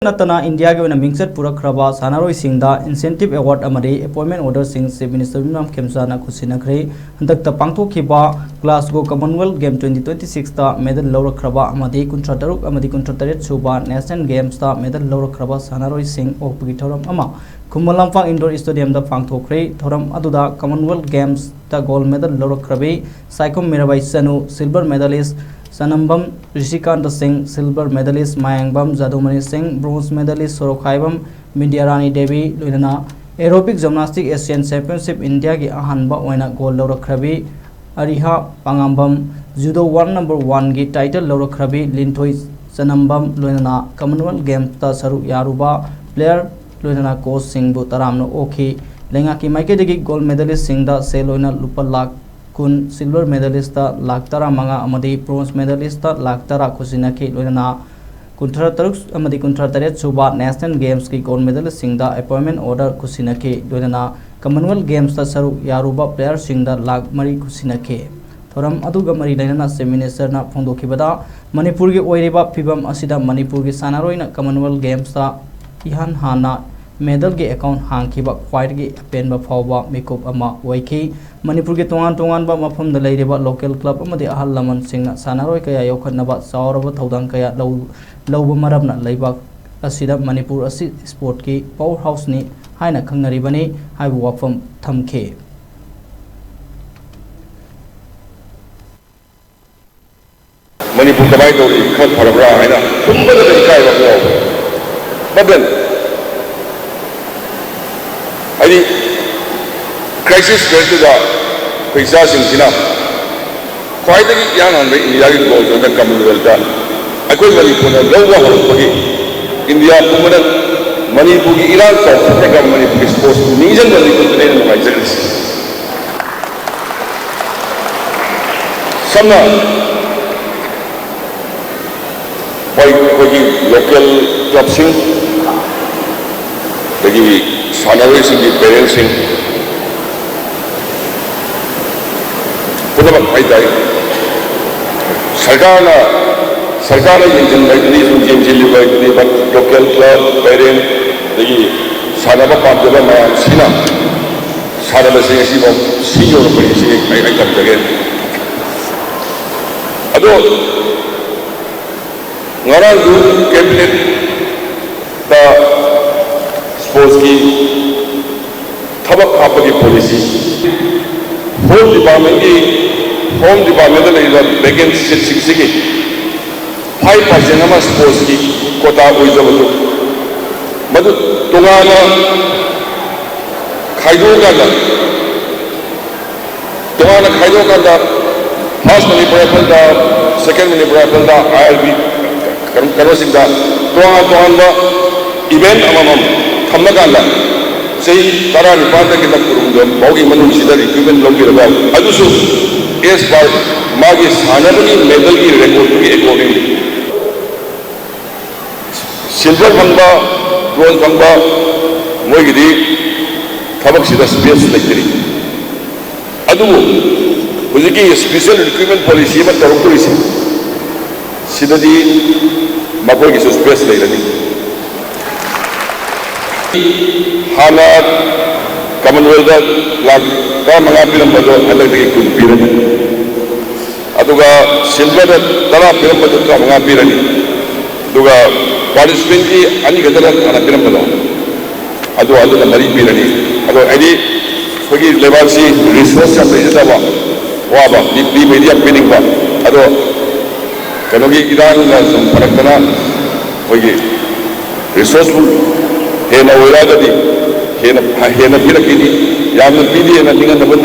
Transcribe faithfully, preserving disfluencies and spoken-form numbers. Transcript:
ꯅꯠꯇꯅ ꯏꯟꯗꯤꯌꯥꯒꯤ ꯑꯣꯏꯅ ꯃꯤꯡꯆꯠ ꯄꯨꯔꯛꯈ꯭ꯔꯕ ꯁꯥꯟꯅꯔꯣꯏꯁꯤꯡꯗ incentive award ꯑꯃꯗꯤ appointment orderꯁꯤꯡ Chief Minister ꯕꯤꯃꯥꯝ ꯈꯦꯝꯆꯥꯅ ꯈꯨꯠꯁꯤꯟꯅꯈ꯭ꯔꯦ꯫ ꯍꯟꯗꯛꯇ ꯄꯥꯡꯊꯣꯛꯈꯤꯕ Glasgow Commonwealth Game twenty twenty sixꯇ medal ꯂꯧꯔꯛꯈ꯭ꯔꯕ ꯑꯃꯗꯤ ꯀꯨꯟꯊ꯭ꯔꯥ ꯇꯔꯨꯛ ꯑꯃꯗꯤ ꯀꯨꯟꯊ꯭ꯔꯥ ꯇꯔꯦꯠ ꯁꯨꯕ National Gamesꯇ medal ꯂꯧꯔꯛꯈ꯭ꯔꯕ ꯁꯥꯟꯅꯔꯣꯏꯁꯤꯡ ꯑꯣꯛꯄꯒꯤ ꯊꯧꯔꯝ ꯑꯃ ꯈꯨꯃꯟ ꯂꯝꯄꯥꯛ Indoor Stadiumꯗ ꯄꯥꯡꯊꯣꯛꯈ꯭ꯔꯦ꯫ ꯊꯧꯔꯝ ꯑꯗꯨꯗ Commonwealth Gamesꯇ gold medal ꯂꯧꯔꯛꯈ꯭ꯔꯕꯤ ꯁꯥꯏꯈꯨꯝ Mirabai Chanu, silver medalist ꯆꯅꯝꯕꯝ ꯔꯤꯁꯤꯀꯥꯟꯇ ꯁꯤꯡ, silver medalist ꯃꯥꯌꯥꯡꯕꯝ ꯖꯥꯗꯨꯃꯅꯤ ꯁꯤꯡ, bronze medalist ꯁꯣꯔꯣꯛꯈꯥꯏꯕꯝ ꯕꯤꯟꯗ꯭ꯌꯥꯔꯥꯅꯤ ꯗꯦꯕꯤ, ꯂꯣꯏꯅꯅ Aerobic Gymnastic Asian Championship ꯏꯟꯗꯤꯌꯥꯒꯤ ꯑꯍꯥꯟꯕ ꯑꯣꯏꯅ gold ꯂꯧꯔꯛꯈ꯭ꯔꯕꯤ ꯑꯔꯤꯍꯥ ꯄꯥꯉꯥꯝꯕꯝ, judo one number oneꯒꯤ title ꯂꯧꯔꯛꯈ꯭ꯔꯕꯤ ꯂꯤꯟꯊꯣꯏ ꯆꯅꯝꯕꯝ, ꯂꯣꯏꯅꯅ Commonwealth Gamesꯇ ꯁꯔꯨꯛ ꯌꯥꯔꯨꯕ player, ꯂꯣꯏꯅꯅ coachꯁꯤꯡꯕꯨ ꯇꯔꯥꯝꯅ ꯑꯣꯛꯈꯤ꯫ ꯂꯩꯉꯥꯛꯀꯤ ꯃꯥꯏꯀꯩꯗꯒꯤ gold medalistꯁꯤꯡꯗ ꯁꯦꯜ ꯑꯣꯏꯅ ꯂꯨꯄꯥ ꯂꯥꯈ ꯀꯨꯟ, silver medalistꯇ ꯂꯥꯈ ꯇꯔꯥꯃꯉꯥ ꯑꯃꯗꯤ bronze medalistꯇ ꯂꯥꯈ ꯇꯔꯥ ꯈꯨꯠꯁꯤꯟꯅꯈꯤ꯫ ꯂꯣꯏꯅꯅ ꯀꯨꯟꯊ꯭ꯔꯥ ꯇꯔꯨꯛ ꯑꯃꯗꯤ ꯀꯨꯟꯊ꯭ꯔꯥ ꯇꯔꯦꯠ ꯁꯨꯕ National Gamesꯀꯤ gold medalistꯁꯤꯡꯗ appointment order ꯈꯨꯠꯁꯤꯟꯅꯈꯤ꯫ ꯂꯣꯏꯅꯅ Commonwealth Gamesꯇ ꯁꯔꯨꯛ ꯌꯥꯔꯨꯕ playerꯁꯤꯡꯗ ꯂꯥꯈ ꯃꯔꯤ ꯈꯨꯠꯁꯤꯟꯅꯈꯤ꯫ ꯊꯧꯔꯝ ꯑꯗꯨꯒ ꯃꯔꯤ ꯂꯩꯅꯅ Chief Ministerꯅ ꯐꯣꯡꯗꯣꯛꯈꯤꯕꯗ, ꯃꯅꯤꯄꯨꯔꯒꯤ ꯑꯣꯏꯔꯤꯕ ꯐꯤꯕꯝ ꯑꯁꯤꯗ ꯃꯅꯤꯄꯨꯔꯒꯤ ꯁꯥꯟꯅꯔꯣꯏꯅ Commonwealth Gamesꯇ ꯏꯍꯥꯟ ꯍꯥꯟꯅ medalꯒꯤ account ꯍꯥꯡꯈꯤꯕ ꯈ꯭ꯋꯥꯏꯗꯒꯤ ꯑꯄꯦꯟꯕ ꯐꯥꯎꯕ ꯃꯤꯀꯨꯞ ꯑꯃ ꯑꯣꯏꯈꯤ꯫ ꯃꯅꯤꯄꯨꯔꯒꯤ ꯇꯣꯉꯥꯟ ꯇꯣꯉꯥꯟꯕ ꯃꯐꯝꯗ ꯂꯩꯔꯤꯕ local club ꯑꯃꯗꯤ ꯑꯍꯜ ꯂꯃꯟꯁꯤꯡꯅ ꯁꯥꯟꯅꯔꯣꯏ ꯀꯌꯥ ꯌꯣꯛꯈꯠꯅꯕ ꯆꯥꯎꯔꯕ ꯊꯧꯗꯥꯡ ꯀꯌꯥ ꯂꯧ-, ꯂꯧꯕ ꯃꯔꯝꯅ ꯂꯩꯕꯥꯛ ꯑꯁꯤꯗ ꯃꯅꯤꯄꯨꯔ ꯑꯁꯤ sportꯀꯤ power houseꯅꯤ ꯍꯥꯏꯅ ꯈꯪꯅꯔꯤꯕꯅꯤ ꯍꯥꯏꯕ ꯋꯥꯐꯝ ꯊꯝꯈꯤ꯫ ꯃꯅꯤꯄꯨꯔ ꯀꯃꯥꯏꯅ ꯇꯧꯔꯤ, ꯈꯔ ꯐꯔꯕ꯭ꯔꯥ ꯍꯥꯏꯅ ꯍꯨꯝꯕꯗꯗ ꯏꯀꯥꯏꯕ ꯑꯃ ꯌꯥꯎꯕ꯫ But then, ꯍꯥꯏꯗꯤ, crisis periodꯇꯨꯗ ꯑꯩꯈꯣꯏ ꯏꯆꯥꯁꯤꯡꯁꯤꯅ ꯈ꯭ꯋꯥꯏꯗꯒꯤ ꯏꯍꯥꯟ ꯍꯥꯟꯕ ꯏꯟꯗꯤꯌꯥꯒꯤ gold ꯍꯟꯗꯛ Commonwealthꯇ ꯑꯩꯈꯣꯏ ꯃꯅꯤꯄꯨꯔꯅ ꯂꯧꯕ ꯍꯧꯔꯛꯄꯒꯤ ꯏꯟꯗꯤꯌꯥ ꯄꯨꯝꯕꯅ ꯃꯅꯤꯄꯨꯔꯒꯤ ꯏꯔꯥꯡ ꯆꯥꯎꯊꯠꯅꯒ ꯃꯅꯤꯄꯨꯔꯒꯤ sportsꯄꯨ ꯅꯤꯡꯁꯤꯡꯕ ꯃꯤꯀꯨꯞꯇꯨꯅ ꯑꯩꯅ ꯅꯨꯡꯉꯥꯏꯖꯔꯤꯁꯦ꯫ ꯁꯝꯅ ꯍꯣꯏ, ꯑꯩꯈꯣꯏꯒꯤ local clubꯁꯤꯡ, ꯑꯗꯒꯤ ꯁꯥꯟꯅꯔꯣꯏꯁꯤꯡꯒꯤ parentsꯁꯤꯡ ꯄꯨꯝꯅꯃꯛ ꯍꯥꯏꯇꯥꯔꯦ, ꯁꯔꯀꯥꯔꯅ, ꯁꯔꯀꯥꯔꯅ ꯌꯦꯡꯁꯤꯟꯕ ꯍꯥꯏꯗꯨꯅꯤ, ꯁꯨꯝ ꯌꯦꯡꯁꯤꯜꯂꯤꯕ ꯍꯥꯏꯗꯨꯅꯤ, but local ꯀ꯭ꯂꯕ, ꯄꯦꯔꯦꯟ, ꯑꯗꯒꯤ ꯁꯥꯟꯅꯕ ꯄꯥꯝꯖꯕ ꯃꯌꯥꯝꯁꯤꯅ ꯁꯥꯟꯅꯕꯁꯦ ꯉꯁꯤꯐꯥꯎ ꯁꯤ ꯌꯧꯔꯛꯄꯅꯤ, ꯁꯤ ꯑꯩ ꯑꯩ ꯊꯝꯖꯒꯦ꯫ ꯑꯗꯣ ꯉꯔꯥꯡꯗꯨ ꯀꯦꯕꯤꯅꯦꯠꯇ ꯁ꯭ꯄꯣꯔꯠꯁꯀꯤ ꯊꯕꯛ ꯍꯥꯞꯄꯒꯤ ꯄꯣꯂꯤꯁꯤ, ꯍꯣꯝ ꯗꯤꯄꯥꯔꯠꯃꯦꯟꯒꯤ, ꯍꯣꯝ ꯗꯤꯄꯥꯔꯠꯃꯦꯟꯗ ꯂꯩꯔꯤꯕ ꯚꯦꯀꯦꯟ ꯁꯤꯠꯁꯤꯡꯁꯤꯒꯤ ꯐꯥꯏꯚ ꯄꯥꯔꯁꯦꯟ ꯑꯃ ꯁ꯭ꯄꯣꯔꯠꯁꯀꯤ ꯀꯣꯇꯥ ꯑꯣꯏꯖꯕꯗꯨ, ꯃꯗꯨ ꯇꯣꯉꯥꯟꯅ ꯈꯥꯏꯗꯣꯛꯑꯀꯥꯟꯗ, ꯇꯣꯉꯥꯟꯅ ꯈꯥꯏꯗꯣꯛꯑꯀꯥꯟꯗ ꯐꯥꯔꯁ ꯃꯅꯤꯄꯨꯔ ꯔꯥꯏꯐꯜꯗ, ꯁꯦꯀꯦꯟ ꯃꯅꯤꯄꯨꯔ ꯔꯥꯏꯐꯜꯗ, ꯑꯥꯏ ꯑꯥꯔ ꯕꯤ, ꯀꯩꯅꯣ, ꯀꯩꯅꯣꯁꯤꯡꯗ ꯇꯣꯉꯥꯟ ꯇꯣꯉꯥꯟꯕ ꯏꯚꯦꯟ ꯑꯃꯃꯝ ꯊꯝꯃꯀꯥꯟꯗ ꯆꯍꯤ ꯇꯔꯥꯅꯤꯄꯥꯟꯗꯒꯤꯅ ꯀꯨꯟꯍꯨꯝꯗꯣꯏ ꯐꯥꯎꯒꯤ ꯃꯅꯨꯡꯁꯤꯗ ꯔꯤꯀ꯭ꯔꯨꯠꯃꯦꯟ ꯂꯧꯕꯤꯔꯒ, ꯑꯗꯨꯁꯨ ꯑꯦꯁ ꯄꯥꯔ ꯃꯥꯒꯤ ꯁꯥꯟꯅꯕꯒꯤ ꯃꯦꯗꯜꯒꯤ ꯔꯦꯀꯣꯔꯠꯇꯨꯒꯤ ꯑꯦꯀꯣꯔꯗꯤꯡꯂꯤ꯫ ꯁꯤꯜꯚꯔ ꯐꯪꯕ, ꯕ꯭ꯔꯣꯟꯖ ꯐꯪꯕ, ꯃꯣꯏꯒꯤꯗꯤ ꯊꯕꯛꯁꯤꯗ ꯁ꯭ꯄꯦꯁ ꯂꯩꯇ꯭ꯔꯤ꯫ ꯑꯗꯨꯕꯨ ꯍꯧꯖꯤꯛꯀꯤ ꯁ꯭ꯄꯤꯁꯦꯜ ꯔꯤꯀ꯭ꯔꯨꯠꯃꯦꯟ ꯄꯣꯂꯤꯁꯤ ꯑꯃ ꯇꯧꯔꯛꯇꯣꯔꯤꯁꯦ, ꯁꯤꯗꯗꯤ ꯃꯈꯣꯏꯒꯤꯁꯨ ꯁ꯭ꯄꯦꯁ ꯂꯩꯔꯅꯤ꯫ ꯍꯥꯟꯅ ꯀꯃꯟꯋꯦꯜꯊꯇ ꯂꯥꯈ ꯇꯔꯥꯃꯉꯥ ꯄꯤꯔꯝꯕꯗꯣ ꯍꯟꯗꯛꯇꯒꯤ ꯀꯨꯟ ꯄꯤꯔꯅꯤ꯫ ꯑꯗꯨꯒ ꯁꯤꯜꯚꯔꯗ ꯇꯔꯥ ꯄꯤꯔꯝꯕꯗꯣ ꯇꯔꯥꯃꯉꯥ ꯄꯤꯔꯅꯤ꯫ ꯑꯗꯨꯒ ꯄꯥꯔꯇꯤꯁꯤꯄꯦꯟꯒꯤ ꯑꯅꯤ ꯈꯛꯇꯅ ꯍꯥꯟꯅ ꯄꯤꯔꯝꯕꯗꯣ, ꯑꯗꯨ ꯑꯗꯨꯅ ꯃꯔꯤ ꯄꯤꯔꯅꯤ꯫ ꯑꯗꯣ ꯍꯥꯏꯗꯤ ꯑꯩꯈꯣꯏꯒꯤ ꯂꯩꯕꯥꯛꯁꯤ ꯔꯤꯁꯣꯔꯁ ꯌꯥꯝ ꯂꯩꯖꯗꯕ, ꯋꯥꯕ, ꯄꯤ- ꯄꯤꯕꯩꯗꯤ ꯌꯥꯝ ꯄꯤꯅꯤꯡꯕ, ꯑꯗꯣ ꯀꯩꯅꯣꯒꯤ ꯏꯔꯥꯡꯅ ꯁꯨꯝ ꯐꯔꯛꯇꯅ ꯑꯩꯈꯣꯏꯒꯤ ꯔꯤꯁꯣꯔꯁꯐꯨꯜ ꯍꯦꯟꯅ ꯑꯣꯏꯔꯛꯑꯒꯗꯤ ꯍꯦꯟꯅ, ꯍꯦꯟꯅ ꯄꯤꯔꯛꯈꯤꯅꯤ꯫ ꯌꯥꯝꯅ ꯄꯤꯗꯦꯅ ꯅꯤꯡꯍꯟꯅꯕ